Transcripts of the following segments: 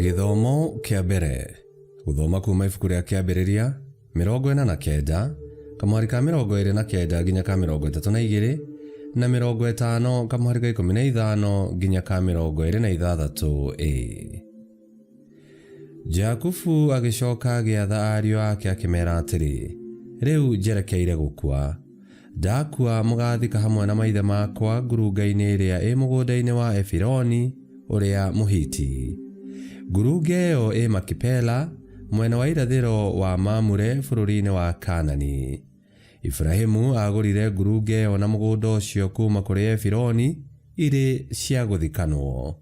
Gĩthomo kĩa mbere gũthoma kuma ibuku rĩa Kĩambĩrĩria 49 kamũhari ka 29 nginya ka 32 na 50 kamũhari ka 15 nginya ka 26 a. Jakubu agĩcoka agĩatha ariũ ake akĩmeera atĩrĩ, Rĩu njerekeire gũkua. Ndakua mũgaathika hamwe na maithe makwa ngurunga-inĩ ĩrĩa ĩ mũgũnda-inĩ wa Efironi ũrĩa Mũhiti. Ngurunga ĩyo ĩ Makipela, mwena wa irathĩro wa Mamure bũrũri-inĩ wa Kaanani. Iburahimu aagũrire ngurunga ĩyo na mũgũnda ũcio kuuma kũrĩ Efironi irĩ cia gũthikanwo.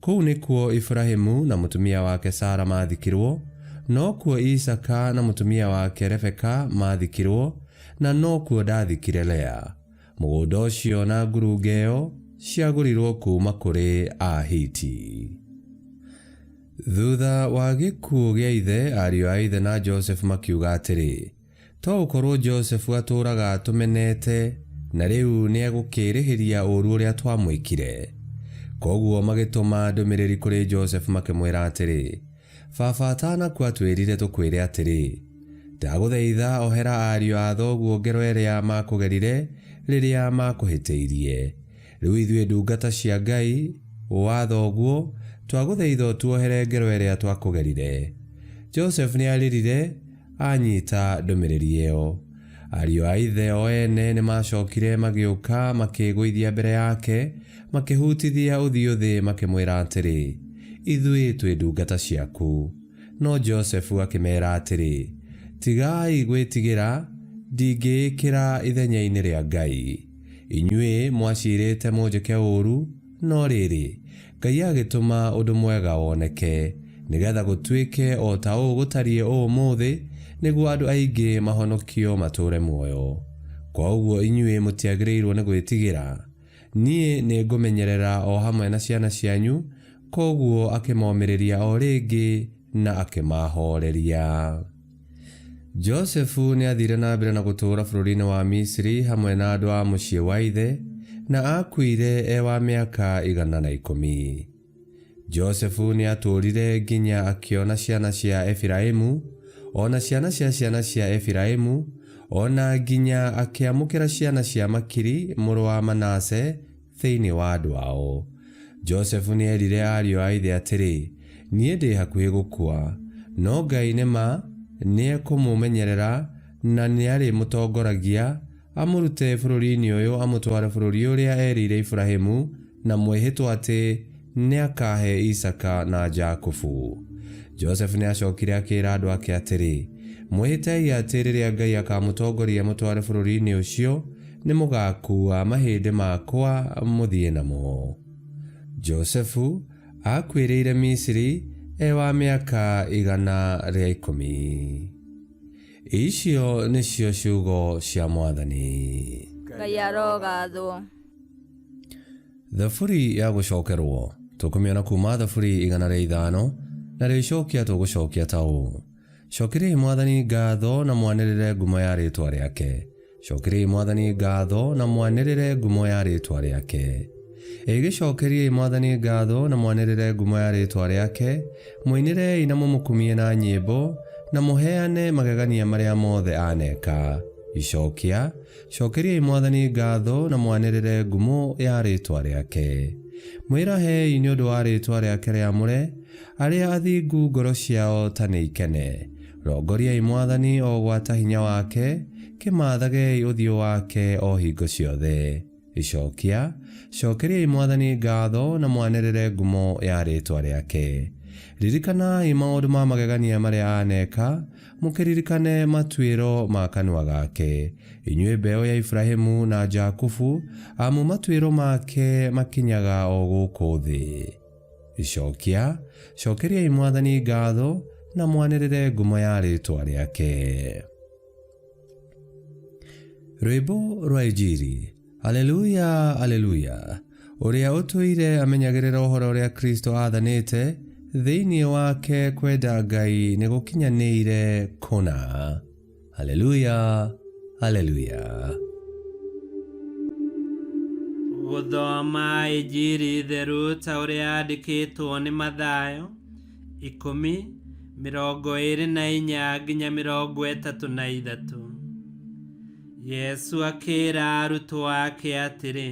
Kũu nĩkuo Iburahimu na mũtumia wake Sara maathikirwo, nokuo Isaaka na mũtumia wake Rebeka maathikirwo, na nokuo ndaathikire Lea. Mũgũnda ũcio na ngurunga ĩyo ciagũrirwo kuuma kũrĩ Ahiti. Thuutha wa gĩkuũ gĩa ithe, ariũ a ithe na Josefu makiuga atĩrĩ, To gũkorũo Josefu atũũraga atũmenete na rĩu nĩegũkĩĩrĩhĩria ũũru ũrĩa twamwĩkire? Kwoguo magĩtũma ndũmĩrĩri kũrĩ Josefu makĩmwĩra atĩrĩ, Baba atanakua atwĩrire tũkwĩre atĩrĩ, 'Ndagũthaitha ohera ariũ a thoguo ngero ĩrĩa maakũgerire rĩrĩa maakũhĩtĩirie. Rĩu ithuĩ ndungata cia Ngai wa thoguo twagũthaitha ũtuohere ngero ĩrĩa twakũgerire. Josefu nĩarĩrire Anyita ndũmĩrĩri ĩyo, ariũ a ithe o ene nĩmacokire magĩũka makĩĩgũithia mbere yake, makĩhutithia ũthiũ thĩ makĩmwĩra atĩrĩ, Ithuĩ twĩ ndungata ciaku. No Josefu akĩmeera atĩrĩ, Tigai gwĩtigĩra, ndingĩĩkĩra ithenya-inĩ rĩa Ngai. Inyuĩ mwaciirĩte mũnjĩke ũũru, No rĩrĩ, Ngai agĩtũma ũndũ mwega woneke, nĩ getha gũtuĩke o ta ũũ gũtariĩ ũmũthĩ, nĩguo andũ aingĩ mahonokio matũũre muoyo. Kwa ũguo inyuĩ mũtiagĩrĩirũo nĩ gwĩtigĩra. Niĩ nĩngũmenyerera o hamwe na ciana cianyu. Kwoguo akĩmomĩrĩria o rĩngĩ na akĩmahooreria. Josefu nĩathiire na mbere na gũtũũra bũrũriinĩ wa Misiri hamwe na andũ a mũciĩ wa ithe, na aakuire e wa mĩaka 110. Josefu nĩatũũrire nginya akĩona ciana cia Efiraimu, o na ciana cia ciana cia Efiraimu, o na nginya akĩamũkĩra ciana cia Makiri mũrũ wa Manase thĩinĩ wa andũ ao. Josefu nĩerire ariũ a ithe atĩrĩ, Niĩ ndĩ hakuhĩ gũkua, no Ngai nĩ ma nĩekũmũmenyerera na nĩarĩmũtongoragia amũrute bũrũri-inĩ ũyũ amũtware bũrũri ũrĩa erĩire Iburahĩmu na mwĩhĩtwa atĩ nĩakahe Isaaka na Jakubu. Josefu nĩacookire akĩĩra andũ ake atĩrĩ, Mwĩhĩtei atĩ rĩrĩa Ngai akaamũtongoria amũtware bũrũri-inĩ ũcio, nĩmũgaakuua mahĩndĩ makwa mũthiĩ namo. Josefu aakuĩrĩire Misiri e wa mĩaka 110. Icio nĩcio ciugo cia Mwathani. Ngai arogathwo. Thaburi ya gũcokerwo tũkũmĩona kuma Thaburi 105, narĩo icokia tũgũcokia ta ũũ: Cokeriai Mwathani ngatho na mwanĩrĩre ngumo ya rĩĩtwa rĩake. Cokeriai Mwathani ngatho na mwanĩrĩre ngumo ya rĩĩtwa rĩake. Ĩ gĩcokeriai Mwathani ngatho na mwanĩrĩre ngumo ya rĩĩtwa rĩake, mũinĩrei na mũmũkumie na nyĩmbo, na mũheane magegania marĩa mothe aneka. Icokia, Cokeriai Mwathani ngatho na mwanĩrĩre ngumo ya rĩĩtwa rĩake. Mwĩrahei nĩ ũndũ wa rĩĩtwa rĩake rĩamũre, arĩa athingu ngoro ciao ta nĩ ikene. Rongoriai Mwathani o gwata hinya wake, kĩmathagei ũthiũ wake o hingo ciothe. Icokia, Cokeriai Mwathani ngatho na mwanĩrĩre ngumo ya rĩĩtwa rĩake. Ririkanai maũndũ ma magegania marĩa aneka, mũkĩririkane matuĩro ma kanua gake, inyuĩ mbeũ ya Iburahimu na Jakubu, amu matuĩro make makinyaga o gũkũ thĩ. Icokia, Cokeriai Mwathani ngatho na mwanĩrĩre ngumo ya rĩĩtwa rĩake. Rwĩmbo rwa Injiri. Aleluya, aleluya. Ũrĩa ũtũire amenyagĩrĩra ũhoro ũrĩa Kristo aathanĩte, thĩinĩ wake kwenda Ngai nĩ gũkinyanĩire kũna. Aleluya, aleluya. Gũthoma Injiri theru ta ũrĩa yandĩkĩtwo nĩ Mathayo. Ikũmi, 24 nginya 33. Yesu akĩra arutwo ake atĩrĩ,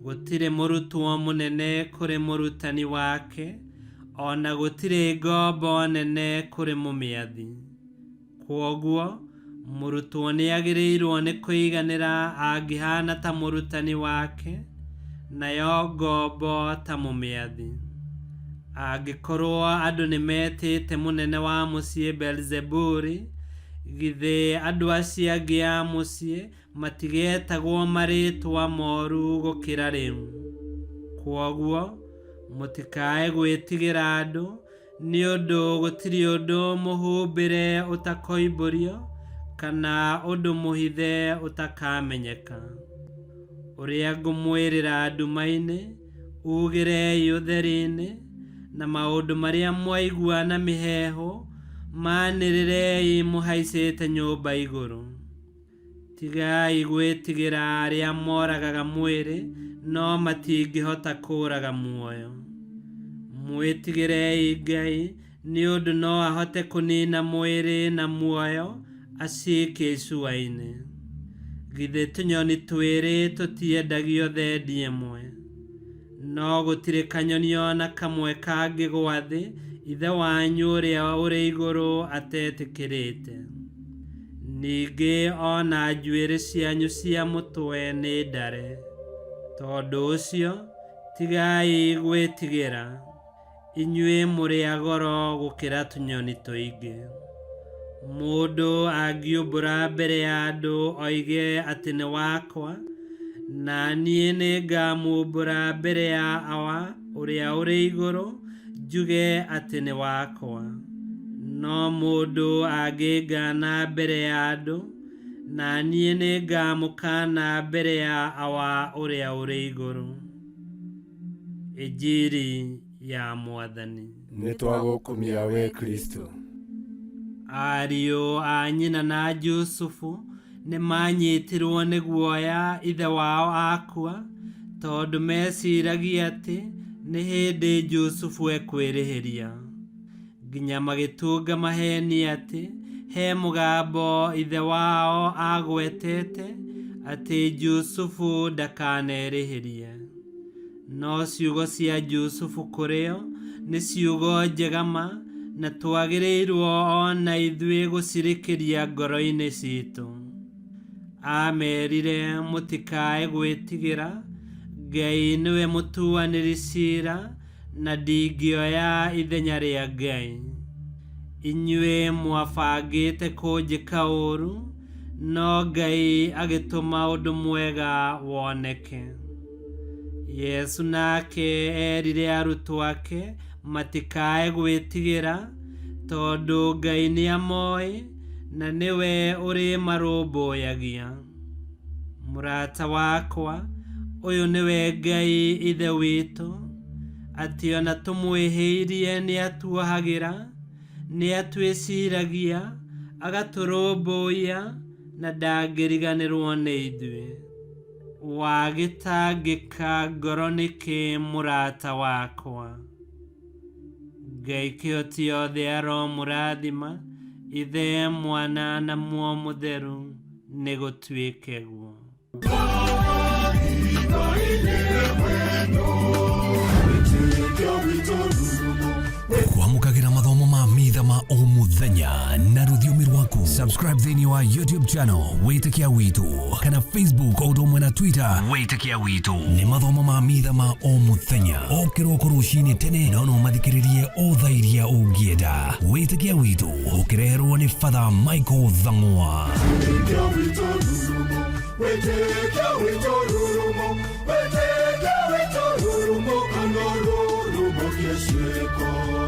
gũtirĩ mũrutwo mũnene kũrĩ mũrutani wake, ona gũtirĩ ngombo nene kũrĩ mũmĩathi. Kwoguo, mũrutwo nĩagĩrĩirwo nĩ kũiganĩra angĩhaana ta mũrutani wake, nayo ngombo ta mũmĩathi. Angĩkorwo andũ nĩmetĩte mũnene wa mũciĩ Beelizebuli, githĩ andũ acio angĩ a mũciĩ matigetagwo marĩtwa moru gũkĩra rĩu. Kwoguo, mũtikae gwĩtigĩra andũ, nĩ ũndũ gũtirĩ ũndũ mũhumbĩre ũtakoimbũrio, kana ũndũ mũhithe ũtakamenyeka. Ũrĩa ngũmwĩrĩra nduma-inĩ, ugĩrei ũtheri-inĩ, na maũndũ marĩa mwaigua na mĩheehũ, maanĩrĩrei mũhaicĩte nyũmba igũrũ. Tigai gwĩtigĩra arĩa moragaga mwĩrĩ, no matingĩhota kũũraga muoyo. Mwĩtigĩrei Ngai, nĩ ũndũ no ahote kũniina mwĩrĩ na muoyo acikie icua-inĩ. Githĩ tũnyoni twĩrĩ tũtiendagio thendi ĩmwe? No gũtirĩ kanyoni o na kamwe kangĩgwa thĩ Ithe wanyu ũrĩa ũrĩ igũrũ atetĩkĩrĩte. Ningĩ o na njuĩrĩ cianyu cia mũtwe nĩ ndare. Tondũ ũcio, tigai gwĩtigĩra, inyuĩ mũrĩ a goro gũkĩra tũnyoni tũingĩ. Mũndũ angiumbũra mbere ya andũ oige atĩ nĩ wakwa, na niĩ nĩngamumbũra mbere ya Awa ũrĩa ũrĩ igũrũ njuge atĩ nĩ wakwa. No mũndũ angĩngaana mbere ya andũ, na niĩ nĩngamũkaana mbere ya Awa ũrĩa ũrĩ igũrũ. Injiri ya Mwathani. Nĩ twagũkumia we Kristo. Ariũ a nyina na Jusufu nĩmanyitirwo nĩ guoya ithe wao akua, tondũ meciragia atĩ nĩ hĩndĩ Jusufu ekwĩrĩhĩria. Nginya magĩtunga maheni atĩ he mũgambo ithe wao agwetete atĩ Jusufu ndakanerĩhĩrie. No ciugo cia Jusufu kũrĩ o nĩ ciugo njega ma, na twagĩrĩirwo o na ithuĩ gũcirikĩria ngoro-inĩ citũ. Amerire mũtikae gwĩtigĩra, Ngai nĩwe mũtuanĩri ciira, na ndingĩoya ithenya rĩa Ngai. Inyuĩ mwabangĩte kũnjĩka ũũru, no Ngai agĩtũma ũndũ mwega woneke. Yesu nake erire arutwo ake matikae gwĩtigĩra, tondũ Ngai nĩamoĩ na nĩwe ũrĩmarũmbũyagia. Mũrata wakwa, ũyũ nĩwe Ngai Ithe witũ, atĩ ona tũmwĩhĩirie nĩatuohagĩra, nĩatwĩciragia, agatũrũmbũiya, na ndangĩriganĩrwo nĩ ithuĩ. Wagĩtangĩka ngoro nĩkĩ mũrata wakwa? Ngai kĩhoti yothe aromũrathima, Ithe, Mwana na Muoyo Mũtheru, nĩgũtuĩke guo. Kwamũkagĩra mathomo ma mitha ma o mũthenya na rũthiomi rwaku. Subscribe thĩinĩ wa YouTube channel Wĩtĩkia Witũ kana Facebook o ũndũ ũmwe na Twitter Wĩtĩkia Witũ. Nĩ mathomo ma mitha ma o mũthenya o kĩroko rũcinĩ tene, no no mathikĩrĩrie o thaa iria ũngĩenda. Wĩtĩkia Witũ ũkĩreherwo nĩ Father Michael Thang'wa. Wĩtĩkia witũ rurumo, wĩtĩkia witũ rurumo, kana rurumo kĩciĩko.